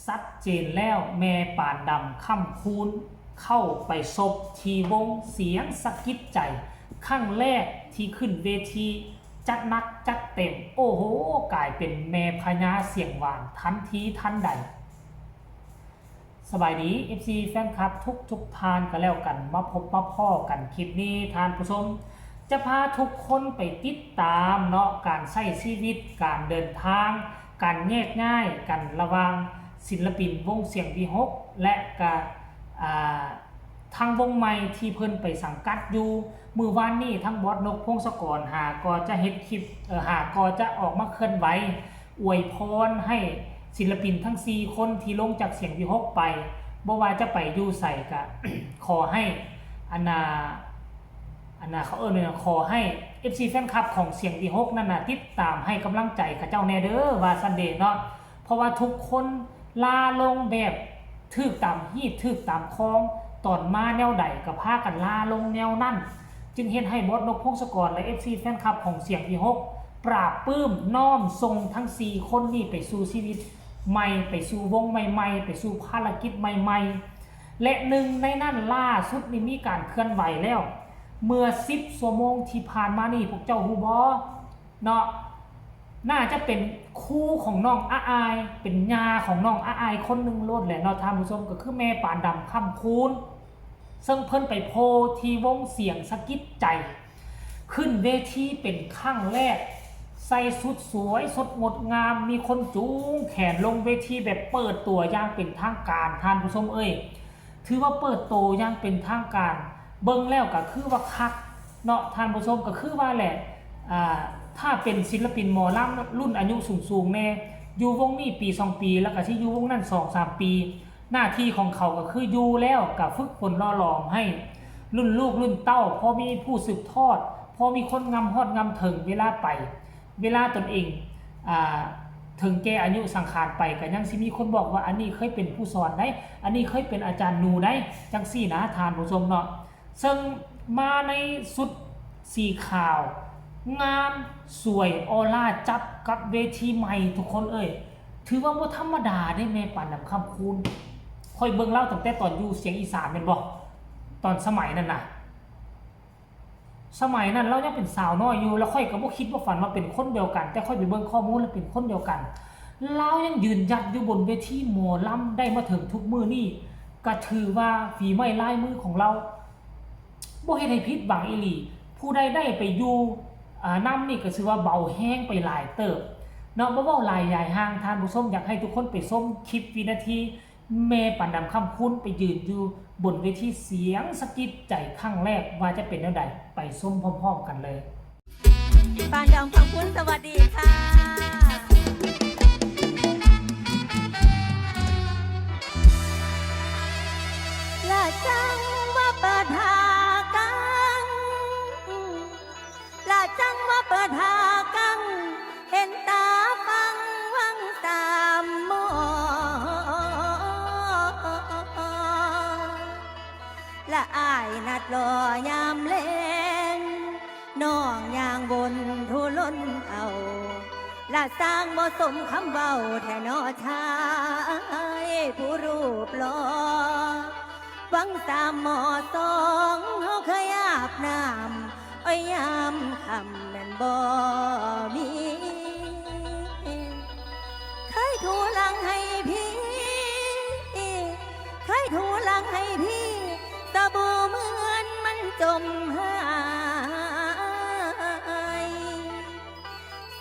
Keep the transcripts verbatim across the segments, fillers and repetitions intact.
ชัดเจนแล้ว แม่ปานดำ ค่ำคูณ เข้าไปซบที่วงเสียงสะกิดใจ ครั้งแรกที่ขึ้นเวที จัดหนักจัดเต็ม โอ้โห กลายเป็นแม่พญาเสียงหวานทันทีทันใด สบายดี เอฟซี แฟนคลับทุกทุกท่านก็แล้วกัน มาพบมาพ้อกันคลิปนี้ ท่านผู้ชม จะพาทุกคนไปติดตามเนาะ การใช้ชีวิต การเดินทาง การแยกย้ายกันระหว่างศิลปินวงเสียงวิหค และกะ อ่า ทางวงใหม่ที่เพิ่นไปสังกัดอยู่ มื้อวานนี้ทางบอสนก พงศกร หาก็จะเฮ็ดคลิป เอ่อ หาก็จะออกมาเคลื่อนไหว อวยพรให้ศิลปินทั้งสี่คนที่ลงจากเสียงวิหคไป บ่ว่าจะไปอยู่ไสกะ ขอให้ อันน่ะ อันน่ะ เขาเอิ้นว่า ขอให้ เอฟซี แฟนคลับของเสียงวิหคนั่นน่ะ ติดตามให้กำลังใจเขาเจ้าแน่เด้อ ว่าซั่นเด้เนาะ เพราะว่าทุกคนลาลงแบบถืกตามฮีตถืกตามคอง ตอนมาแนวใดก็พากันลาลงแนวนั้น จึงเฮ็ดให้บอสนก พงศกร และ เอฟซี แฟนคลับของเสียงวิหค ปราบปลื้มน้อมส่งทั้งสี่คนนี้ไปสู่ชีวิตใหม่ ไปสู่วงใหม่ๆ ไปสู่ภารกิจใหม่ๆ และหนึ่งในนั้นล่าสุดนี่มีการเคลื่อนไหวแล้ว เมื่อสิบชั่วโมงที่ผ่านมานี่ พวกเจ้าฮู้บ่เนาะ น่าจะเป็นครูของน้องอาอาย เป็นย่าของน้องอาอายคนหนึ่งโลดแหละเนาะ ท่านผู้ชม ก็คือแม่ปานดำ ค่ำคูณ ซึ่งเพิ่นไปโผล่ที่วงเสียงสะกิดใจ ขึ้นเวทีเป็นครั้งแรก ใส่ชุดสวยสดงดงาม มีคนจูงแขนลงเวทีแบบเปิดตัวอย่างเป็นทางการ ท่านผู้ชมเอ้ย ถือว่าเปิดตัวอย่างเป็นทางการ เบิ่งแล้วก็คือว่าคักเนาะ ท่านผู้ชม ก็คือว่าแหละ อ่า ถ้าเป็นศิลปินหมอลำรุ่นอายุสูงๆแน่ อยู่วงนี้ปีสองปี แล้วก็สิอยู่วงนั้นสองสามปี หน้าที่ของเขาก็คืออยู่แล้วก็ฝึกฝนหล่อหลอมให้รุ่นลูกรุ่นเต้า พอมีผู้สืบทอด พอมีคนงำฮอดงำเถิง เวลาไป เวลาตนเอง อ่า ถึงแก่อายุสังขารไป ก็ยังสิมีคนบอกว่า อันนี้เคยเป็นผู้สอนได้ อันนี้เคยเป็นอาจารย์หนูได้ จังซี้นะ ท่านผู้ชมเนาะ ซึ่งมาในชุดสีขาว งามสวยออร่าจับกับเวทีใหม่ ทุกคนเอ้ย ถือว่าบ่ธรรมดาเด้ แม่ปานดำ ค่ำคูณ ข้อยเบิ่งลาวตั้งแต่ตอนอยู่เสียงอีสานแม่นบ่ ตอนสมัยนั้นน่ะ สมัยนั้นลาวยังเป็นสาวน้อยอยู่ แล้วข้อยก็บ่คิดบ่ฝันว่าเป็นคนเดียวกัน แต่ข้อยไปเบิ่งข้อมูลแล้วเป็นคนเดียวกัน ลาวยังยืนหยัดอยู่บนเวทีหมอลำได้มาถึงทุกมื้อนี้ ก็ถือว่าฝีไม้ลายมือของลาวบ่เฮ็ดให้ผิดหวังอีหลี ผู้ใดได้ไปอยู่ อ่า นำนี่ก็ถือว่าเบาแฮงไปหลายเติบเนาะ บ่เว้าหลายยายห่าง ท่านผู้ชม อยากให้ทุกคนไปชมคลิปวินาที แม่ปานดำ ค่ำคูณ ไปยืนอยู่บนเวทีเสียงสะกิดใจครั้งแรก ว่าจะเป็นแนวใด ไปชมพร้อมๆกันเลย ปานดำ ค่ำคูณ สวัสดีค่ะ ละจังว่าเปิดผ้ากัง ละจังว่าเปิดผ้ากัง เห็นตาฟังวังตามหมอ ละอายนัดรอยามแลง น้องย่างวนทุลนเอา ละสร้างบ่สมคำเว้าแท้นอชายผู้รูปหล่อ วังสามหมอสองเฮาเคยอาบน้ำ โอ้ย ยามค่ำนั้นบ่มี เคยถูหลังให้พี่ เคยถูหลังให้พี่ สบู่เหมือนมันจมหาย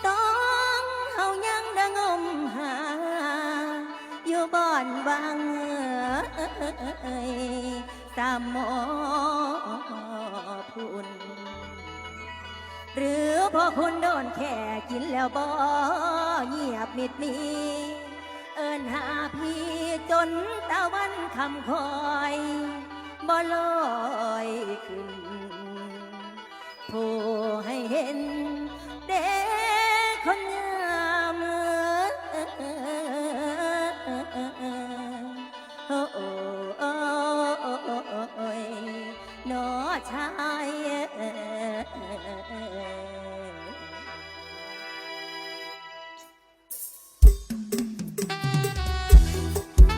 สองเฮายังได้งมหา อยู่บ่อนวัง สามหมอพุน หรือพ่อคุณโดนแค่กินแล้วบ่เงียบมิดมี เอิ้นหาพี่จนตะวันค่ำคอย บ่ลอยขึ้น โทรให้เห็นเด้คนงาม โอ้ โอ้ โอ้ โอ้ โอ้ย น้อชายเอ้ย เ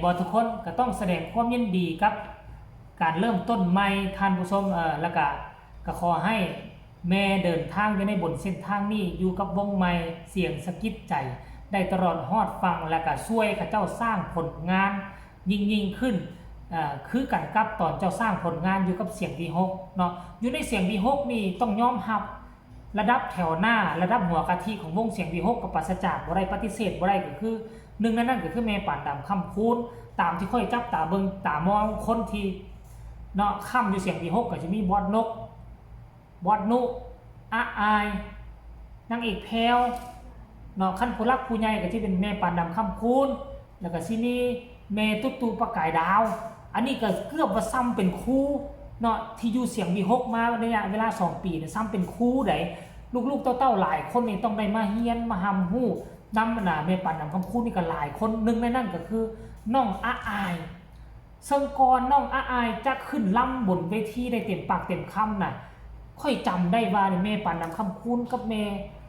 บ่ทุกคนก็ต้องแสดงความยินดีกับการเริ่มต้นใหม่ท่านผู้ชม เอ่อ แล้วก็ ก็ขอให้แม่เดินทางอยู่ในบนเส้นทางนี้ อยู่กับวงใหม่เสียงสะกิดใจ ได้ตลอดฮอดฟัง แล้วก็ช่วยเขาเจ้าสร้างผลงานยิ่งๆขึ้น เอ่อ คือกันกับตอนเจ้าสร้างผลงานอยู่กับเสียงวีหกเนาะ อยู่ในเสียงวีหกนี่ต้องยอมรับ ระดับแถวหน้า ระดับหัวกะทิของวงเสียงวีหกก็ปราศจากบ่ได้ ปฏิเสธบ่ได้ ก็คือหนึ่งในนั้นก็คือแม่ปานดำ คำคูณ ตามที่ข้อยจับตาเบิ่งตามองคนที่เนาะค้ำอยู่เสียงวีหก ก็จะมีบอสนก บอสนุ อาอาย นางเอกแพรวเนาะ คันผู้หลักผู้ใหญ่ก็สิเป็นแม่ปานดำ คำคูณ แล้วก็สิมีแม่ตุ๊ตุ๊ประกายดาว อันนี้ก็เกือบว่าซ้ำเป็นครูเนาะ ที่อยู่เสียงวีหกมาระยะเวลาสองปีเนี่ย ซ้ำเป็นครูได๋ ลูกๆเต้าๆหลายคนนี่ต้องได้มาเฮียนมาร่ำฮู้นำ อันน่ะ แม่ปานดำ คำคูณนี่ก็หลายคน หนึ่งในนั้นก็คือน้องอาอาย ซึ่งก่อนน้องอาอายจะขึ้นลำบนเวทีได้เต็มปากเต็มคำน่ะ ข้อยจำได้ว่านี่แม่ปานดำ คำคูณ กับแม่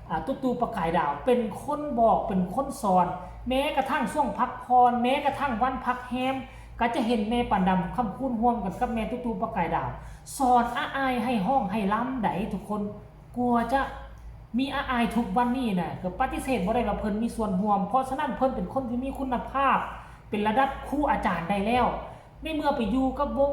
อ่า ตุ๊ตุ๊ประกายดาว เป็นคนบอก เป็นคนสอน แม้กระทั่งช่วงพักผ่อน แม้กระทั่งวันพักแฮม ก็จะเห็นแม่ปานดำ คำคูณ ร่วมกันกับแม่ตุ๊ตุ๊ประกายดาว สอนอาอายให้ฮ้องให้ลำได๋ทุกคน กว่าจะมีอาอายทุกวันนี้น่ะ ก็ปฏิเสธบ่ได้ว่าเพิ่นมีส่วนร่วม เพราะฉะนั้นเพิ่นเป็นคนที่มีคุณภาพ เป็นระดับครูอาจารย์ได้แล้ว ในเมื่อไปอยู่กับวง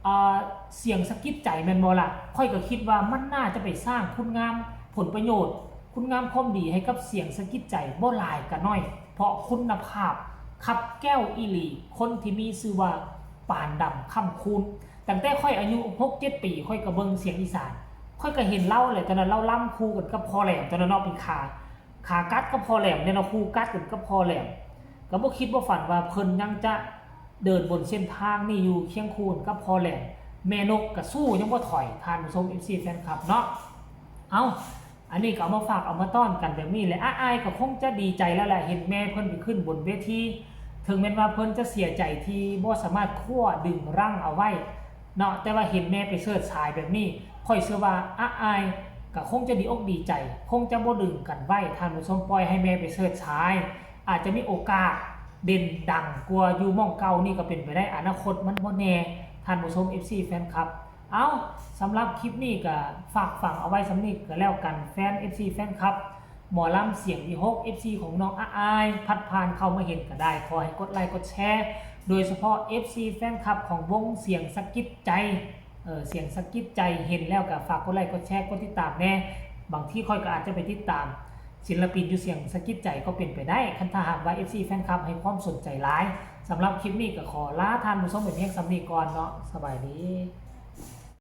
อ่า เสียงสะกิดใจแม่นบ่ล่ะ ข้อยก็คิดว่ามันน่าจะไปสร้างคุณงามผลประโยชน์ คุณงามความดีให้กับเสียงสะกิดใจบ่หลายก็น้อย เพราะคุณภาพคับแก้วอีหลี คนที่มีชื่อว่าปานดำ คำคูณ ตั้งแต่ข้อยอายุหกเจ็ดปี ข้อยก็เบิ่งเสียงอีสาน ข้อยก็เห็นลาวแหละ ตอนนั้นลาวลำคู่กันกับพ่อแหลม ตอนนั้นเนาะ เป็นขา ขากัดกับพ่อแหลมเนี่ยเนาะ คู่กัดกันกับพ่อแหลม ก็บ่คิดบ่ฝันว่าเพิ่นยังจะเดินบนเส้นทางนี้อยู่เคียงคู่กันกับพ่อแหลม แม่นกก็สู้ยังบ่ถอย ท่านผู้ชม เอฟซี แฟนคลับเนาะ เอ้า อันนี้ก็เอามาฝากเอามาต้อนกันแบบนี้แหละ อาอายก็คงจะดีใจแล้วแหละ เห็นแม่เพิ่นไปขึ้นบนเวที ถึงแม้นว่าเพิ่นจะเสียใจที่บ่สามารถคว้าดึงรั้งเอาไว้เนาะ แต่ว่าเห็นแม่ไปเชิดฉายแบบนี้ ข้อยเชื่อว่าอาอายก็คงจะดีอกดีใจ คงจะบ่ดึงกันไว้ ท่านผู้ชม ปล่อยให้แม่ไปเชิดฉาย อาจจะมีโอกาสเด่นดังกว่าอยู่หม่องเก่านี่ก็เป็นไปได้ อนาคตมันบ่แน่ ท่านผู้ชม เอฟซี แฟนคลับ เอ้า สำหรับคลิปนี้ก็ฝากฝังเอาไว้ส่ำนี้ก็แล้วกัน แฟน เอฟซี แฟนคลับ หมอลำเสียงวีหก เอฟซี ของน้องอาอาย พัดผ่านเข้ามาเห็นก็ได้ ขอให้กดไลค์กดแชร์ โดยเฉพาะ เอฟซี แฟนคลับของวงเสียงสะกิดใจ เออ เสียงสะกิดใจ เห็นแล้วก็ฝากกดไลค์กดแชร์ กดติดตามแน่ บางทีข้อยก็อาจจะไปติดตามศิลปินอยู่เสียงสะกิดใจก็เป็นไปได้ คันถ้าหากว่า เอฟซี แฟนคลับให้ความสนใจหลาย สำหรับคลิปนี้ก็ขอลาท่านผู้ชมไปเพียงส่ำนี้ก่อนเนาะ สบายดี